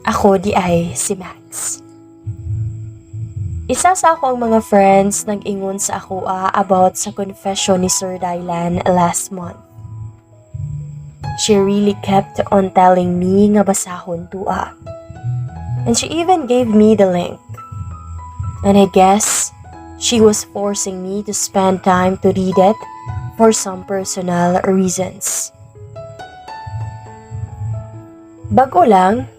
Ako diay si Max. Isa sa akoang mga friends nag-ingon sa ako about sa confession ni Sir Dylan last month. She really kept on telling me nga basahon to. And she even gave me the link. And I guess she was forcing me to spend time to read it for some personal reasons. Bago lang,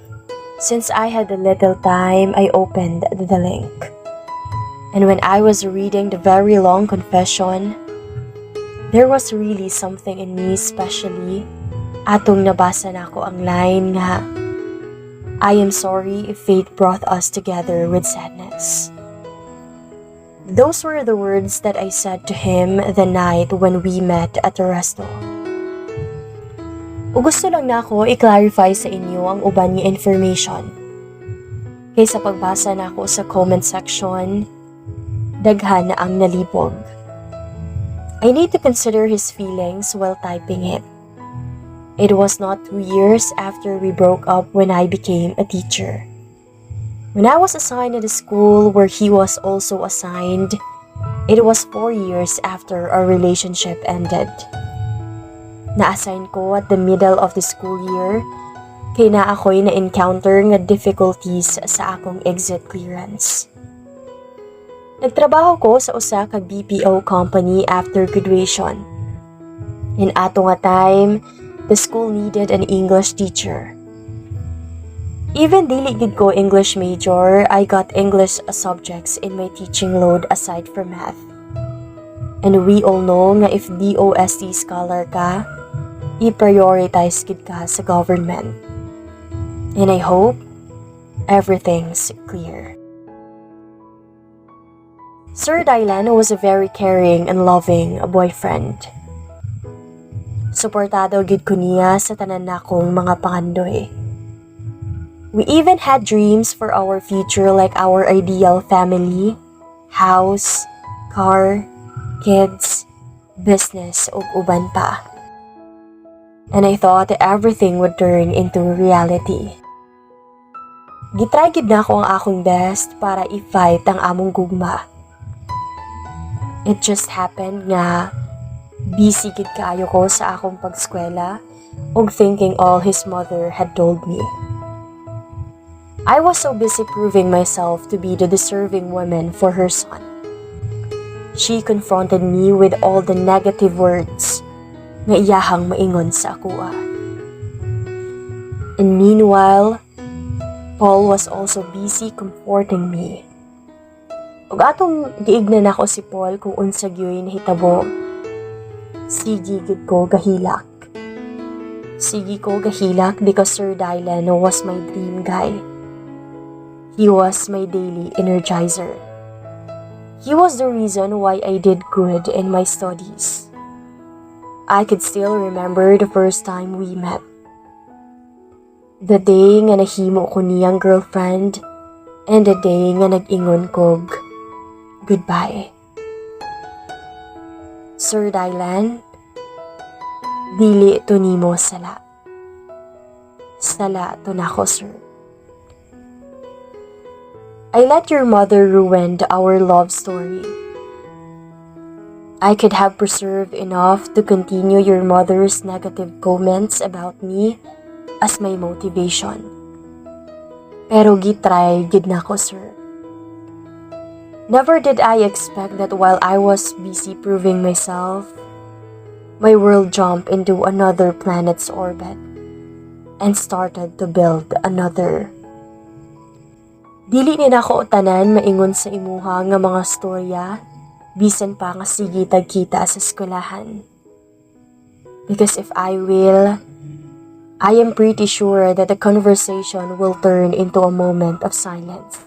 since I had a little time, I opened the link. And when I was reading the very long confession, there was really something in me, especially atong nabasa nako ang line nga, "I am sorry if fate brought us together with sadness." Those were the words that I said to him the night when we met at the resto. O gusto lang nako i-clarify sa inyo ang uban nga information. Kay sa pagbasa nako sa comment section, daghan na ang nalibog. I need to consider his feelings while typing it. It was not 2 years after we broke up when I became a teacher. When I was assigned at the school where he was also assigned, it was 4 years after our relationship ended. Na-assign ko at the middle of the school year, kay naa ako'y na-encounter nga difficulties sa akong exit clearance. Nagtrabaho ko sa usa ka BPO company after graduation. In ato nga time, the school needed an English teacher. Even dili gid ko English major, I got English subjects in my teaching load aside from math. And we all know nga if DOST scholar ka, i-prioritize gid ka sa government. And I hope everything's clear. Sir Dylan was a very caring and loving boyfriend. Suportado gid ko niya sa tanan nakong mga pangandoy. We even had dreams for our future, like our ideal family, house, car, kids, business, ug uban pa. And I thought everything would turn into reality. Gitry gid nako ang akong best para i-fight ang among gugma. It just happened nga busy gid kaayo ko sa akong pagskwela ug thinking all his mother had told me. I was so busy proving myself to be the deserving woman for her son. She confronted me with all the negative words nga iyahang maingon sa akoa. And meanwhile, Paul was also busy comforting me. Ug atong giignan nako si Paul kung unsa gyoy nahitabo, sige gid ko gahilak. Sige ko gahilak because Sir Dylan was my dream guy. He was my daily energizer. He was the reason why I did good in my studies. I could still remember the first time we met. The day nga nahimo ko niyang girlfriend and the day nga nag-ingon kog goodbye. Sir Dylan, dili to nimo sala. Sala to nako, sir. I let your mother ruin our love story. I could have preserved enough to continue your mother's negative comments about me as my motivation. Pero gitry gid nako, sir. Never did I expect that while I was busy proving myself, my world jumped into another planet's orbit and started to build another. Dili ni nako tanan maingon sa imuha nga mga storya, bisan pa nga sige tag kita sa eskwelahan. Because if I will, I am pretty sure that the conversation will turn into a moment of silence.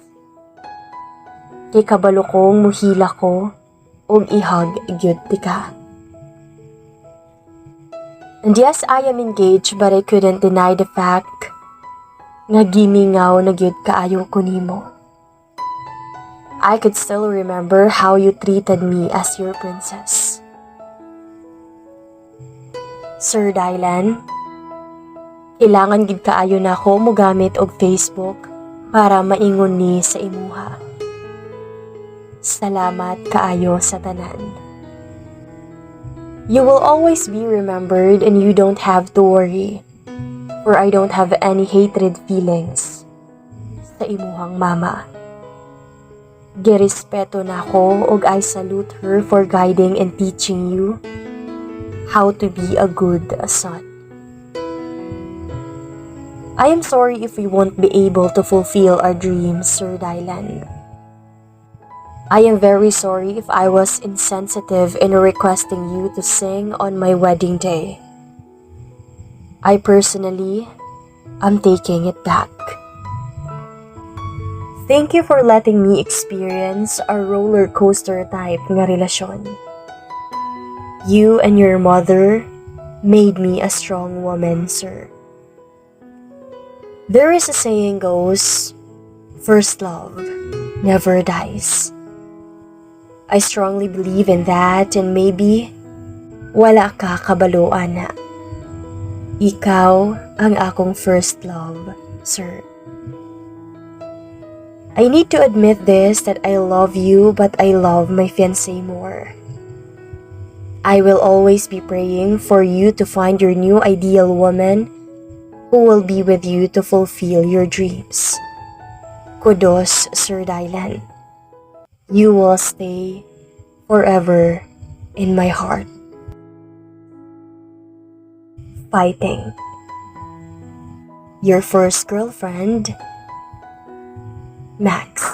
Kay kabalo kong muhilak ko ug i-hug gyud tika. And yes, I am engaged, but I couldn't deny the fact nga gimingaw na gyud kaayo ko nimo. I could still remember how you treated me as your princess. Sir Dylan, Kailangan gid kaayo nako mogamit og Facebook para maingon ni sa imuha. Salamat kaayo sa tanan. You will always be remembered and you don't have to worry, for I don't have any hatred feelings sa imuhang mama. Girespeto nako og I salute her for guiding and teaching you how to be a good son. I am sorry if we won't be able to fulfill our dreams, Sir Dylan. I am very sorry if I was insensitive in requesting you to sing on my wedding day. I personally am taking it back. Thank you for letting me experience a roller coaster type nga relasyon. You and your mother made me a strong woman, sir. There is a saying goes, "First love never dies." I strongly believe in that and maybe wala ka kabalo ana. Ikaw ang akong first love, sir. I need to admit this, that I love you, but I love my fiancé more. I will always be praying for you to find your new ideal woman who will be with you to fulfill your dreams. Kudos, Sir Dylan. You will stay forever in my heart. Fighting. Your first girlfriend, Max.